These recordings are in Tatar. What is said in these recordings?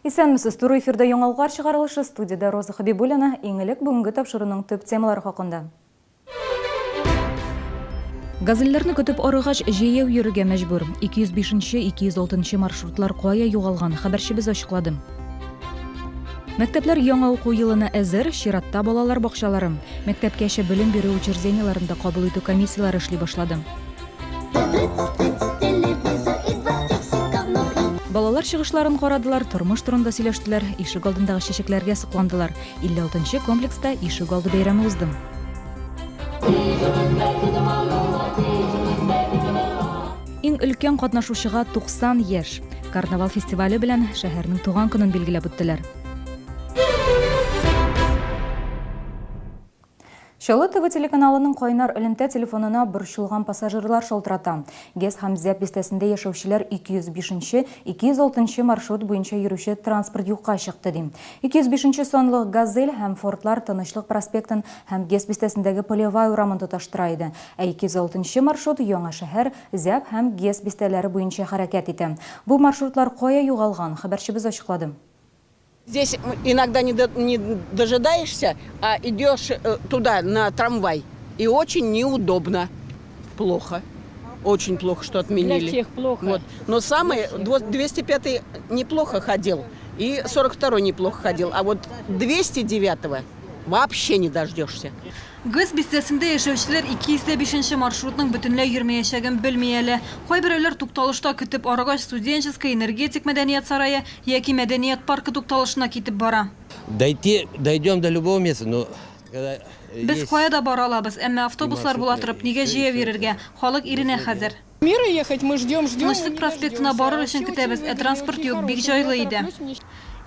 Исәнмесез, туры эфирда яңалыклар чыгарылышы, студиядә Роза Хабибуллина. Иң элек бүгенге тапшыруның төп темалары хакында. Газельләрне көтеп арыгач, җәяү йөрергә мәҗбүр. 205 нче, 206 нчы маршрутлар кая югалган, хәбәрчебез ачыклады. Мәктәпләр яңа уку елына әзер, чиратта балалар бакчалары. Мәктәпкәчә белем бирү учреждениеләрендә кабул итү комиссияләре эшли башлады. Балалар чыгышларын карадылар, тормыш турында сөйләштеләр, ишек алдындагы чәчәкләргә сокландылар. 56 нчы комплекста ишек алды бәйрәме узды. Иң өлкән катнашучыга 90 яшь. Карнавал фестивале белән шәһәрнең туган көнен билгеләп үттеләр. Чаллы ТВ телеканалының кайнар элемтә телефонына борчылган пассажирлар шалтырата. ГЭС һәм Зәб бистәсендә яшәүчеләр 205 нче, 206 нчы маршрут буенча йөрүче транспорт юкка чыкты, ди. 205 нче санлы Газель һәм Фордлар Тынычлык проспектын һәм ГЭС бистәсендәге Полевая урамын тоташтыра иде. Ә 206 нчы маршрут Яңа шәһәр, Зәб һәм ГЭС бистәләре буенча хәрәкәт итә. Бу маршрутлар кая югалган, хәбәрчебез ачыклады. Здесь иногда не, до, не дожидаешься, а идешь э, туда на трамвай. И очень неудобно. Плохо. Очень плохо, что отменили. Для всех плохо. Вот. Но самый 205 неплохо ходил, и 42 неплохо ходил. А вот 209 вообще не дождешься. ГЭС бистәсендә яшәүчеләр 205 нче маршрутның бөтенләй йөрмәячәген белми әле. Кайберәүләр тукталышта көтеп арыгач, Студенческая, Энергетик мәдәният сарае яки Мәдәният паркы тукталышына китеп бара. Дойти дойдем до любого места, но когда Без есть кая да бара алабыз, әмма автобуслар була торып, нигә җәяү йөрергә? Халык иренә хәзер. Мира ехать, мы ждем, ждем. Тынычлык проспектына барыр өчен көтәбез, ә транспорт юк, бик җайлы иде.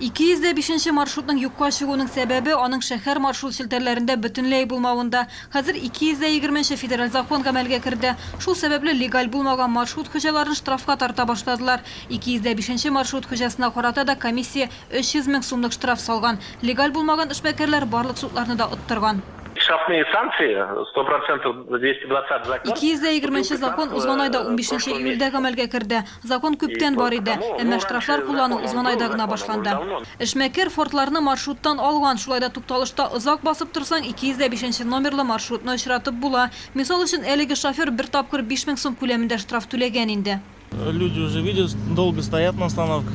205 нче маршрутның юкка чыгуының сәбәбе, аның шәһәр маршрут челтәрләрендә бөтенләй булмавында. Хәзер 220 нче федераль закон гамәлгә керде. Шул сәбәпле легаль булмаган маршрут хуҗаларын штрафка тарта башладылар. 205 нче маршрут хуҗасына карата да комиссия 300 мең сумлык штраф салган. Легаль булмаган эшмәкәрләр барлык судларны да оттырган. Штрафные санкции, 100% 220 закон. 220 нче закон узган айда унбишенче июльдә гамәлгә керде. Закон күптән бар иде, әмма штрафлар куллану узган айда гына башланды. Эшмәкәр Фордларны маршруттан алган, шулай да тукталышта озак басып торсаң, 205 нче номерлы маршрутны очратып була. Мисал өчен, әлеге шофер бер тапкыр 5000 сум күләмендә штраф түләгән инде. Люди уже видят, долго стоят на остановках.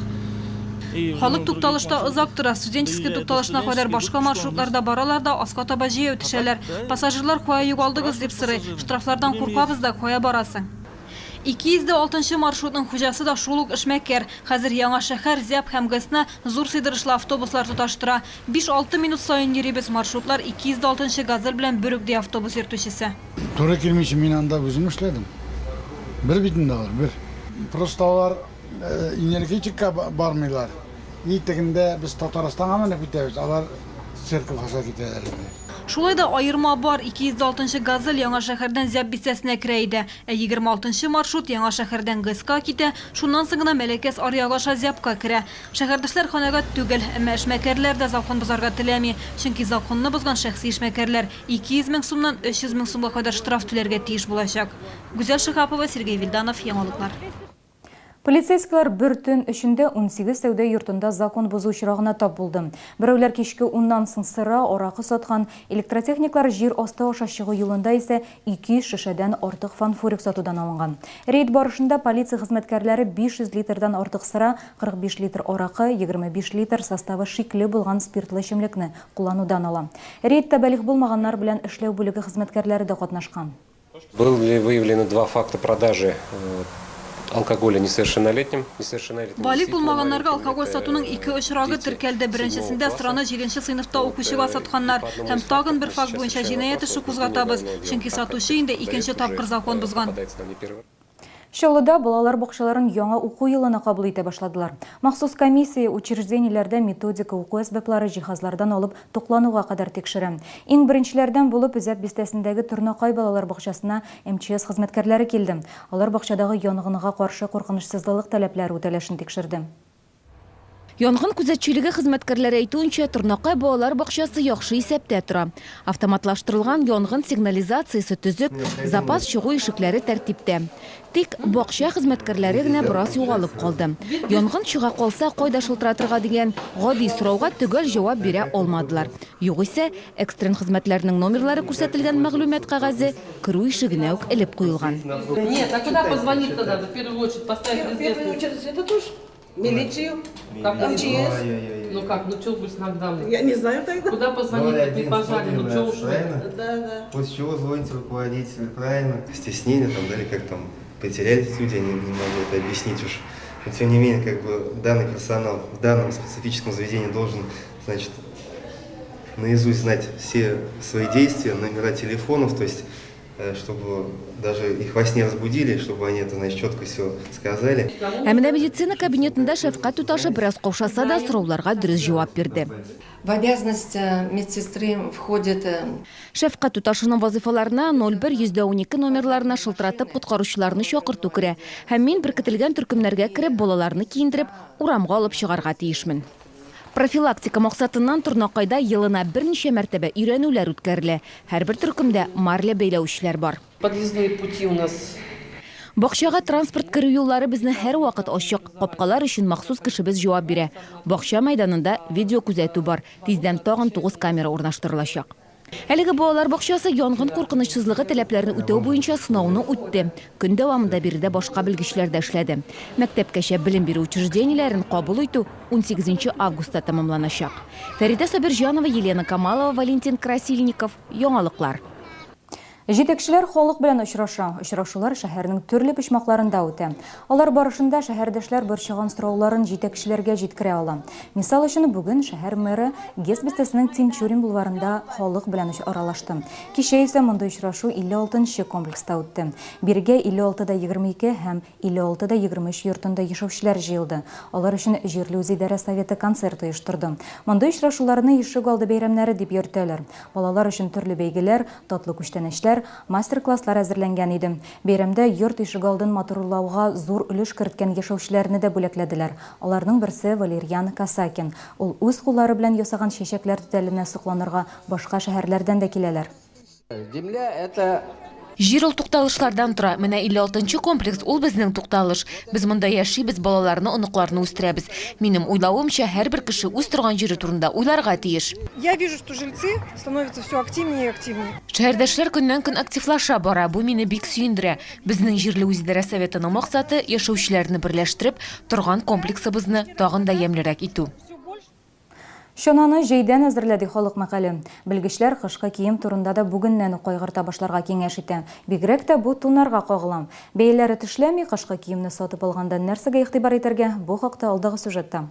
Халык тукталышта озак тора, Студенческий тукталышына кадәр башка маршрутларда баралар да, аска таба җәяү төшәләр. Пассажирлар кая югалдыгыз дип сорый. Штрафлардан куркабыз да, кая барасың? 206 нчы маршрутның хуҗасы да шул ук эшмәкәр. Хәзер Яңа шәһәр, Зяб һәм ГЭСны зур сыйдырышлы автобуслар тоташтыра. Биш-алты минут саен йөрибез, маршрутлар 206 нчы Газель белән бер үк, ди автобус йөртүчесе. Туры килмичә мин анда үзем эшләдем. Бер бит инде алар, бер. Просто алар энергетикка бармыйлар. И тегендә без Татарстанга менеп китәбез, алар церковь аша китәләр инде. Шулай да аерма бар, 206 нчы Газель Яңа шәһәрдән Зяб бистәсенә керә иде, ә 26 нчы маршрут Яңа шәһәрдән ГЭСка китә, шуннан соң гына Мәләкәс аръягы аша Зябка керә. Шәһәрдәшләр канәгать түгел, әмма эшмәкәрләр дә закон бозарга теләми, чөнки законны бозган шәхси эшмәкәрләр 200 мең сумнан 300 мең сумга кадәр штраф түләргә тиеш булачак. Гүзәл Шиһапова, Сергей Вильданов, Яңалыклар. Полицейскийлар бер төн эчендә 18 сәүдә йортында закон бозу очрагына тап булды. Берәүләр кичке уннан соң сыра, аракы саткан, электротехниклар җир асты аша чыгу юлында исә 200 шешәдән артык фанфурик сатудан алынган. Рейд барышында полиция хезмәткәрләре 500 литрдан артык сыра, 45 литр аракы, 25 литр составы шикле булган спиртлы эчемлекне кулланудан ала. Рейдта балигъ булмаганнар белән эшләү бүлеге хезмәткәрләре дә катнашкан. Были выявлены два факта продажи э, алкоголя несовершеннолетним. Несовершеннолетним Балигъ булмаганнарга алкоголь сатуның ике очрагы теркәлде. Беренчесендә сыраны җиденче сыйныфта укучыга сатканнар. Һәм тагын бер факт буенча җинаять эше кузгатабыз, чөнки сатучы инде икенче тапкыр закон бозган. Чаллыда балалар бакчаларын яңа уку елына кабул итә башладылар. Махсус комиссия учреждениеләрдә методика, уку әсбаплары, җиһазлардан алып туклануга кадәр тикшерә. Иң беренчеләрдән булып Үзәк бистәсендәге Торнакай балалар бакчасына МЧС хезмәткәрләре килде. Алар бакчадагы янгынга каршы куркынычсызлылык таләпләре үтәлешен тикшерде. Янгын күзәтчелеге хезмәткәрләре әйтүенчә, Торнакай балалар бакчасы яхшы исәптә тора. Автоматлаштырылган янгын сигнализациясе төзек, запас чыгу ишекләре тәртиптә. Тик бакча хезмәткәрләре генә бераз югалып калды. Янгын чыга калса, кайда шылтыратырга дигән гади сорауга төгәл җавап бирә алмадылар. Югыйсә, экстрен хезмәтләрнең номерлары күрсәтелгән мәгълүмат кәгазе керү ишегенә үк элеп куелган. Нет, а куда позвонить-то надо, в первую очередь, поставить в известность? Милицию? Как МЧС? Ну как, ну что вы нам? Я не знаю тогда. Куда позвонить при пожаре? Ну что уж Правильно? Да, да. После чего звоните руководителю, правильно? Стеснение там, да, или как там, потерялись люди, я не могу это объяснить уж. Но тем не менее, как бы данный персонал в данном специфическом заведении должен, значит, наизусть знать все свои действия, номера телефонов, то есть, чтобы даже их во сне разбудили, чтобы они это, значит, четко все сказали. Ә менә медицина кабинетында шәфкать туташы бераз каушаса да, сорауларга дөрес җавап бирде. В обязанность э, медсестры входит э, Шәфкать туташының вазыйфаларына 01 112 номерларына шылтыратып коткаручыларны чакырту керә. Һәм мин беркетелгән төркемнәргә кереп, балаларны киендереп, урамга алып чыгарга тиешмен. Профилактика максатыннан Торнакайда елына берничә мәртәбә өйрәнүләр үткәрелә. Һәрбер төркемдә марля бәйләүчеләр бар. Подъездные пути у нас. Бакчага транспорт керү юллары безнең һәрвакыт ачык. Капкалар өчен махсус кешебез җавап бирә. Бакча мәйданында видеокүзәтү бар. Тиздән тагын тугыз камера урнаштырылачак. Әлеге балалар бакчасы янгын куркынычсызлыгы таләпләрен үтәү буенча сынауны үтте. Көн дәвамында биредә башка белгечләр дә эшләде. Мәктәпкәчә белем бирү учреждениеләрен кабул итү унсигезенче августта тәмамланачак. Фәридә Сабирҗанова, Елена Камалова, Валентин Красильников. Яңалыклар. Җитәкчеләр халык белән очраша. Очрашулар шәһәрнең төрле почмакларында үтә. Алар барышында шәһәрдәшләр борчыган сорауларын җитәкчеләргә җиткерә ала. Мисал өчен, бүген шәһәр мэры ГЭС бистәсенең Тинчурин булварында халык белән аралашты. Кичә исә мондый очрашу 56 нчы комплекста үтте. Бирегә 56 да 22 һәм 56 да 23 йортында яшәүчеләр җыелды. Алар өчен җирле үзидарә советы концерт оештырды. Мондый очрашуларны ишек алды бәйрәмнәре дип йөртәләр. Балалар өчен төрле бәйгеләр, татлы күчтәнәчләр, мастер-класслар әзерләнгән иде. Бәйрәмдә йорт ишегалдын матурлауга зур өлеш керткән яшәүчеләрне дә бүләкләделәр. Аларның берсе, Валерьян Касакин. Ул үз куллары белән ясаган чәчәкләр түтәленә сокланырга башка шәһәрләрдән дә киләләр. Земля это Җир ул тукталышлардан тора. Менә 56 нчы комплекс, ул безнең тукталыш. Без монда яшибез, балаларны, оныкларны үстерәбез. Минем уйлавымча, һәрбер кеше үз торган җире турында уйларга тиеш. Я вижу, что жильцы становятся все активнее и активнее. Шәһәрдәшләр көннән-көн активлаша бара, бу мине бик сөендерә. Безнең җирле үзидарә советының максаты, яшәүчеләрне берләштереп, торган комплексыбызны тагын да ямьлерәк итү. Чананы җәйдән әзерлә, ди халык мәкале. Белгечләр кышкы кием турында да бүгеннән үк кайгырта башларга киңәш итә. Бигрәк тә бу туннарга кагыла. Бәяләре тешләми, кышкы киемне сатып алганда нәрсәгә игътибар итәргә, бу хакта алдагы сюжетта.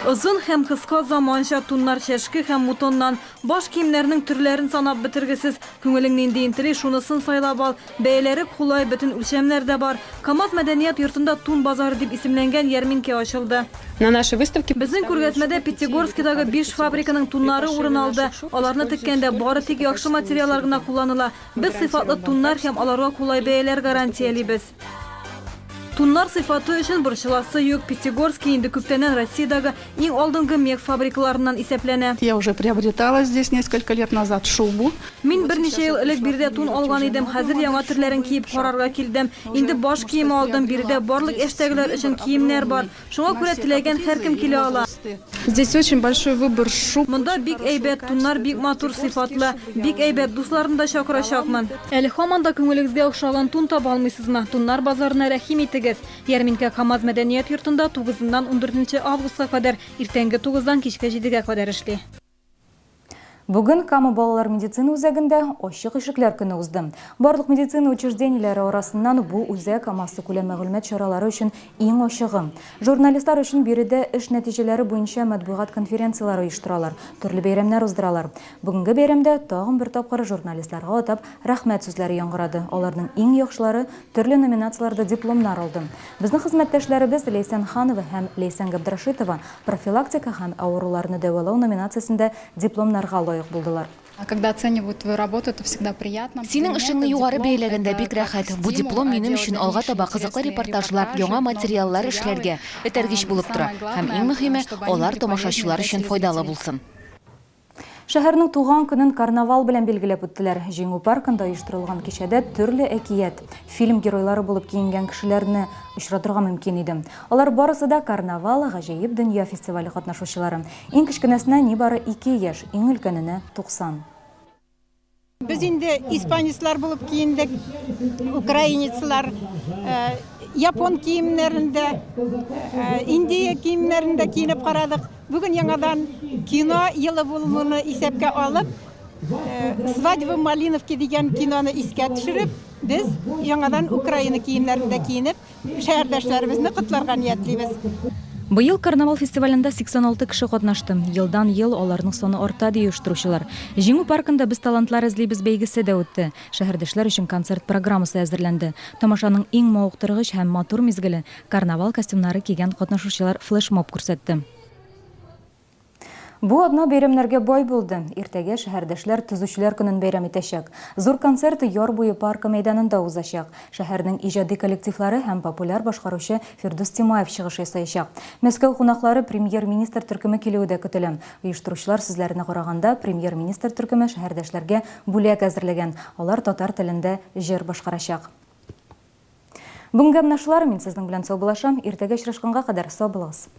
Озын һәм кыска заманча туннар чәшке һәм мутоннан. Баш киемнәрнең төрләрен санап бетергесез. Күңелең ниндиен тели, шунысын сайлап ал. Бәяләре кулай, бөтен үлчәмнәр дә бар. КАМАЗ мәдәният йортында Тун базары дип исемләнгән ярминкә ачылды. На нашей выставке Безнең күргәзмәдә Пятигорскидагы биш фабриканың туннары урын алды. Аларны теккәндә бары тик яхшы материаллар гына кулланыла. Без сыйфатлы туннар һәм аларга кулай бәяләр гарантиялибез. Туннар сыйфаты өчен борчыласы юк, Пятигорский инде күптәннән Россиядәге иң алдынгы мех фабрикаларыннан исәпләнә. Я уже приобретала здесь несколько лет назад шубу. Мин берничә ел элек биредә тун алган идем, хәзер яңа төрләрен киеп карарга килдем. Инде баш киеме алдым, биредә барлык яшьтәгеләр өчен киемнәр бар. Шуңа күрә теләгән һәркем килә ала. Здесь очень большой выбор шуб. Монда бик әйбәт, туннар бик матур, сыйфатлы. Бик әйбәт, дусларны да чакырачакмын. Әле һаман да күңелегезгә охшаган тун таба алмыйсызмы? Туннар базарына рәхим итегез. Ярминкә КАМАЗ мәдәният йортында тугызыннан ундүртенче августка кадәр, иртәнге тугыздан кичке җидегә кадәр эшли. Бүген Кама балалар медицина үзәгендә Ачык ишекләр көне узды. Барлык медицина учреждениеләре арасыннан бу үзәк массакүләм мәгълүмат чаралары өчен иң ачыгы. Журналистлар өчен биредә эш нәтиҗәләре буенча матбугат конференцияләре оештыралар, төрле бәйрәмнәр уздыралар. Бүгенге бәйрәмдә тагын бер тапкыр журналистларга атап рәхмәт сүзләре яңгырады, аларның иң яхшылары төрле номинацияләрдә дипломнар алды. Безнең хезмәттәшләребез Ләйсән Ханова һәм Ләйсән Габдрашитова Профилактика һәм авыруларны дәвалау номинациясендә дипломнарга лаек булдылар. Когда оценивают твою работу, это всегда приятно. Синең эшеңне югары бәяләгәндә бик рәхәт. Бу диплом минем өчен алга таба кызыклы репортажлар, яңа материаллар эшләргә этәргеч булып тора. Һәм иң мөһиме, алар тамашачылар өчен файдалы булсын. Шәһәрнең туган көнен карнавал белән билгеләп үттеләр. Җиңү паркында оештырылган кичәдә төрле әкият, фильм геройлары булып киенгән кешеләрне очратырга мөмкин иде. Алар барысы да Карнавал, гаҗәеп дөнья фестивале катнашучылары. Иң кечкенәсенә нибары ике яшь, иң өлкәненә, 90. Без инде испанецлар булып киендек, украинецлар, япон киемнәрендә, индия киемнәрендә киенеп карадык. Бүген яңадан кино елы булуны исәпкә алып, Свадьба в Малиновке дигән киноны искә төшереп, без яңадан Украина киемнәрендә киенеп, Шәһәрдәшләребезне котларга ниятлибез. Быел Карнавал фестивалендә 86 кеше катнашты. Елдан-ел аларның саны арта, ди оештыручылар. Җиңү паркында Без талантлар эзлибез бәйгесе дә үтте. Шәһәрдәшләр өчен концерт программасы әзерләнде. Тамашаның иң мавыктыргыч һәм матур мизгеле, карнавал костюмнары кигән катнашучылар флешмоб күрсәтте. Бу атна бәйрәмнәргә бай булды. Иртәгә шәһәрдәшләр Төзүчеләр көнен бәйрәм итәчәк. Зур концерт Яр буе паркы мәйданында узачак. Шәһәрнең иҗади коллективлары һәм популяр башкаручы Фирдүс Тимаев чыгыш ясаячак. Мәскәү кунаклары премьер-министр төркеме килүе дә көтелә. Оештыручылар сүзләренә караганда, премьер-министр төркеме шәһәрдәшләргә бүләк әзерләгән, алар татар телендә җыр башкарачак. Бүгенгә менә шулар, мин сезнең белән саубуллашам, иртәгә очрашканга кадәр сау булыгыз.